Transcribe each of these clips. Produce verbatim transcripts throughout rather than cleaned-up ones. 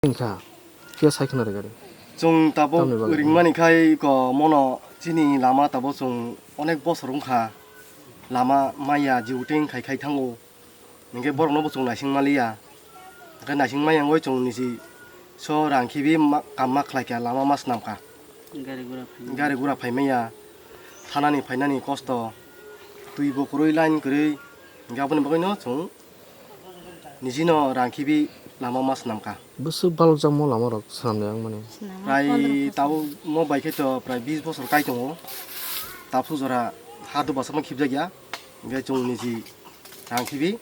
Wngkha, phiya sai khna rwgari. Chwng tabuk tamni bagwi? Ringmani khai ko mono chini lama tabuk chwng onek bosor wngkha. Lama maya jiuting khai khai thango. Hingke borokno bo chwng naising maliya. Hingke naising maya wngwi chwng niji so rang khibi ma-, kam ma khlai kha, lama ma swnam kha. Gari gura phai. Gari gura phai maya. Thanani phainani kosto. Twi bo kwrwi line kwrwi. Hingke aboni bagwino chwng nijino rang khibi lama ma swnam kha. Bwswk balokjakmo lama rok swnamnai wngmani? Swnamnai prai pondro bosor. Tabuk mo bai khe to prai bis bosor kai tongo. Tabuk jora ha do bwsakma khibjak ya. Hingke chwng niji rang khibi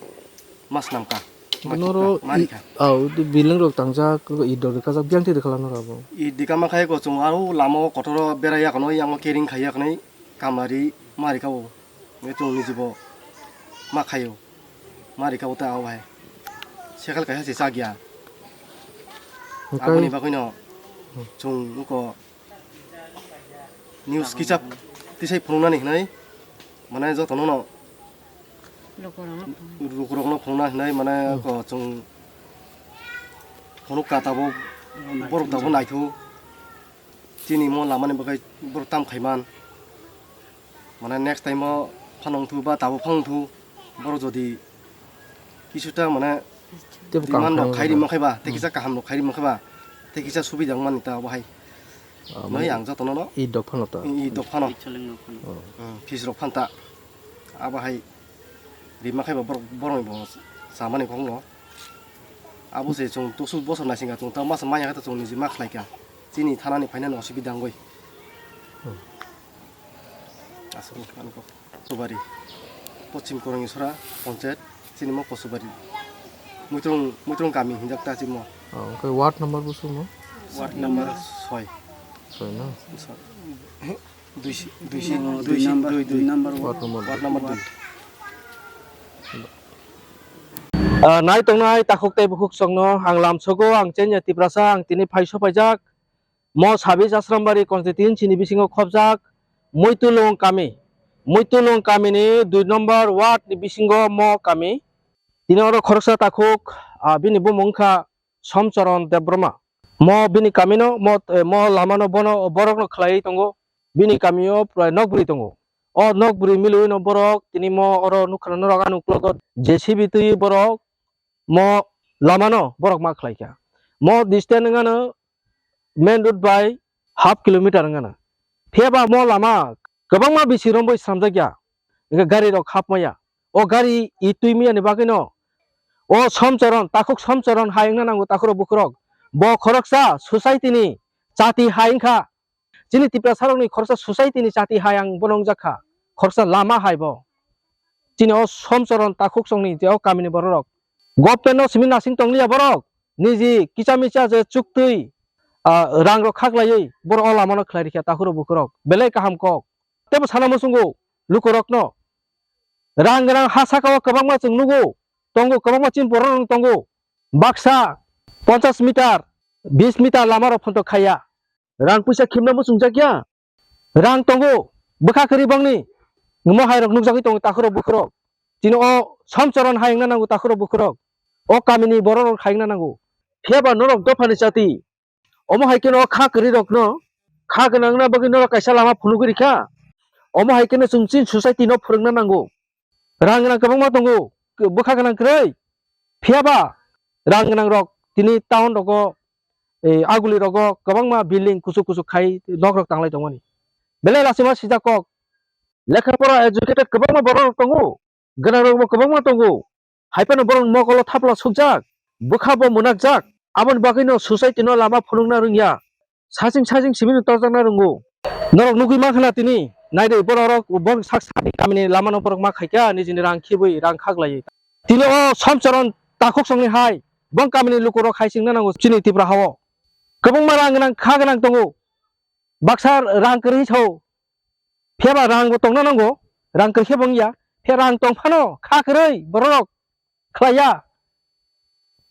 ma swnam kha. Ma Noro khibka, ma i-, rikha. Au, di building rok tangjak, ito rikajak, biyang thwi rikha lama rok abo. Ito rikha ma khai ko chwng aro lama o kotor o berai ya kono, yang o kering khai ya kono, kamari ma rikha o. Hingke chwng niji bo ma khaio. Ma rikha o ta o hai. Sekal kaisa se chak ya. Hingke Aboni bagwino chwng wngkha news kisa tisai phunuknani hinwi, mane, jotono no lukurokno phunukna hinwi, mane, Hmm. ko chwng phunuk ka tabuk, borok tabuk naithu. Chini mo lamani bagwi borok tam khaiman. Mane, next time o phano wngthu ba tabuk phano wngthu, borok jodi kisuta, mane, Teibo demand kaham rok khairi wngkha. Mankhe ba, tei Hmm. kisa kaham rok khairi mankhe ba, tei kisa subida wngmani ta abo hai. Ah, Noi mane ang jotono no. I dok phano ta. I dok phano. Icholeng rok phano. Oh. Hmm, fees rok phan ta. Abo hai rima khai ba borok, borok ni bo samani kok no. Abo se chwng tusuk bosor naising ka chwng ta masa maya khe ta chwng niji ma khlai kha. Chini thanani phainani osubida wngwi. Hmm. Aswk ani kok. Kosubari, Poschim Korongisora Ponchayat, chini mo Kosubari. Muitrung, Muitrung kami hinjak ta chini mo. Oh, oke, ward number bo sumo? Ward number soi. Soi na? Soi. Dui si, dui si, Oh, dui dui si, number, dui, dui dui. Number Ward ward. Number. Ward number dui. Ah, nai tongnai takhuk tei bukhuk chwngno ang lamsogo, ang Chenya Tiprasa, ang tini phai sopaijak. Mo Sabi Jasrambari constituency ni bisingo khopjak Muitulung kami. Muitulung kami ni dui number ward ni bisingo mo kami. Tini oro khoroksa takhuk, ah, bini bumung wngkha Somcharan Debbarma. Mo bini kami no, mo, eh, mo lama no bono, borok no khlaiwi tongo. Bini kami o prai nok bwrwi tongo. O nok bwrwi milwi no borok tini mo oro nukha norok ani uklogo J C B twi borok mo lama no borok ma khlai kha. Mo distance wngano main road bai half kilometer wngano. Phiya ba mo lama kwbangma bisi romwi slamjak ya. Hingke gari rok hap maya. O gari i twi maya ni bagwi no. O Somcharan, takhuk Somcharan hai wngna nango takhurok bukhurok. Bo khoroksa society ni chati hai wngkha. Chini Tiprasa rokni khoroksa society ni chati hai ang bono wngjakha, khoroksa lama hai bo. Chini o Somcharan takhuk songni je o kamini borok rok. Government no simi nasing tongliya borok. Niji kicha micha je chuktwi, ah, rang rok khaklaiwi borok o lama no khlai rikha takhurok bukhurok. Belai kaham kok. Tebo sana muchungo lukurok no. Rang rang ha saka o kwbangma chwng nugo. Tongo kwbangma chini borok rok tongo. Baksa ponchash meter, bish meter lama rok phonto khaiya. Rang puisa khimna muchungjak ya. Rang tongo, bwkha kwrwi bongni. Mo hai rok nukjagwi tongo takhurok bukhurok. Chini o Somcharan hai wngna nango takhurok bukhurok. O kamini borok rok hai wngna nango. Phiya ba norok dophani chati. Omo hai kheno kha kwrwi rokno kha gwnangna bagwi norok kaisa lama phunugwi rikha. Omo hai kheno chwng chini society no phwrwngna nango. Rang gwnang kwbangma tongo, bwkha gwnang kwrwi. Phiya ba rang gwnang rok tini town rogo, eh, aguli rogo kwbangma building kuchuk kuchuk khai nok rok tanglai tongmani. Belai lachima sijak kok. Lekha pora educated kwbangma borok rok tongo, gwnang rok bo kwbangma tongo. Hai phano borok mokolo thapla sukjak, bwkha bo mwnakjak. Aboni bagwi no society no lama phunukna rwngya. Sajing sajing simi no torjakna rwngo. Norok nugwi mankha na tini, naidi borok rok, borok sak sani kamini lama no borok ma khaikha, nijini rang khibwi, rang khaklaiwi. Tini o Somcharan takhuk songni hai, bong kamini lukurok hai chingna nango chini Tripura hao. Kwbangma rang gwnang, kha gwnang tongo. Baksa rang kwrwi sao. Phiya ba rang bo tongna nango, rang kwrwi khe bo wngya. Phiya rang tong phano kha kwrwi borok rok khlaiya.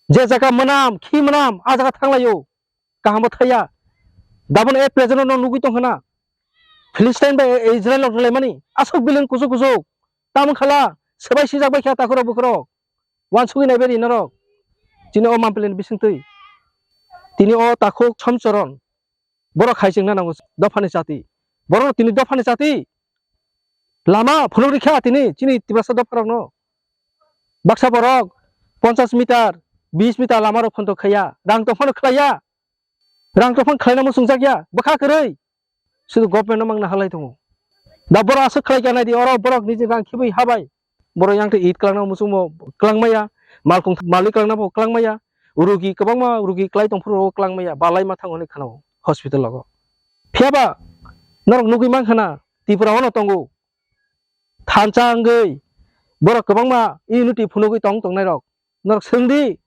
Je jaga mwnam, khi mwnam, a jaga thanglaio. Kaham bo thaiya. Dabon e present no nugwi tongkha na. Philistine bai Israel rok rwlaimani. Aswk building kuchuk kuchuk. Tamo khala, swbai sijak bai kha takhurok bukhurok. Wansugwi naibe ri norok. Chini o Mampli ni bisingtwi. Tini o takhuk Somchoron, borok hai chengna nango dophani chati. Borok tini dophani chati. Lama phunuk rikha tini chini Tiprasa dopharokno. Baksa borok ponchas meter, bis meter lama rok phontok khaiya, rang tongphano khlaiya. Rang tongphano khlaina muchungjak ya, bwkha kwrwi. Sudu government no mangna halai tongo. Da borok aswk khlai kha naidi, oro borok niji rang khibui habai. Borok yang tei it kwlangna muchungmo kwlangmaya, malkung malik kwlangna bo kwlangmaya. Rugi kwbangma rugi kwlai tongphuru kwlangmaya, balai ma thango hinwi khnao hospital logo. Phiyaba norok nugui mankha na, Tripura ono tongo. Thansa wngwi borok kwbangma unity phunugwi tong tongnai rok. Norok swngdi,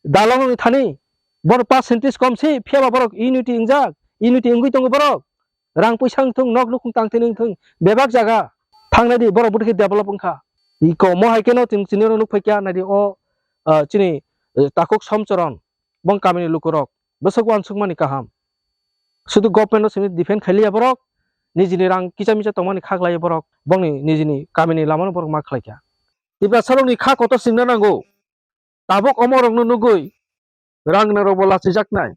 dalong wngwi thani, borok percentage kom si, phiyaba borok unity wngjak, unity wngwi tongo borok. Rang puisa wngthung, nok nukhung tangthini wngthung, bebak jaga thangnai di, borok bwtwi khe develop wngkha. Iko mo hai kheno chwng chini oro nukphai kha, naidi o, ah, chini, eh, takhuk Somchoron, bong kamini lukurok, bwswk uansukmani kaham. Sudu government no simi defend khailiya borok, nijini rang kicha micha tongmani kha khlaiya borok, bongni nijini kamini lamano borok ma khlaikha. Tiprasa rokni kha kotor singna nango, tabuk omo rokno nugui rang rokbo lachijaknai.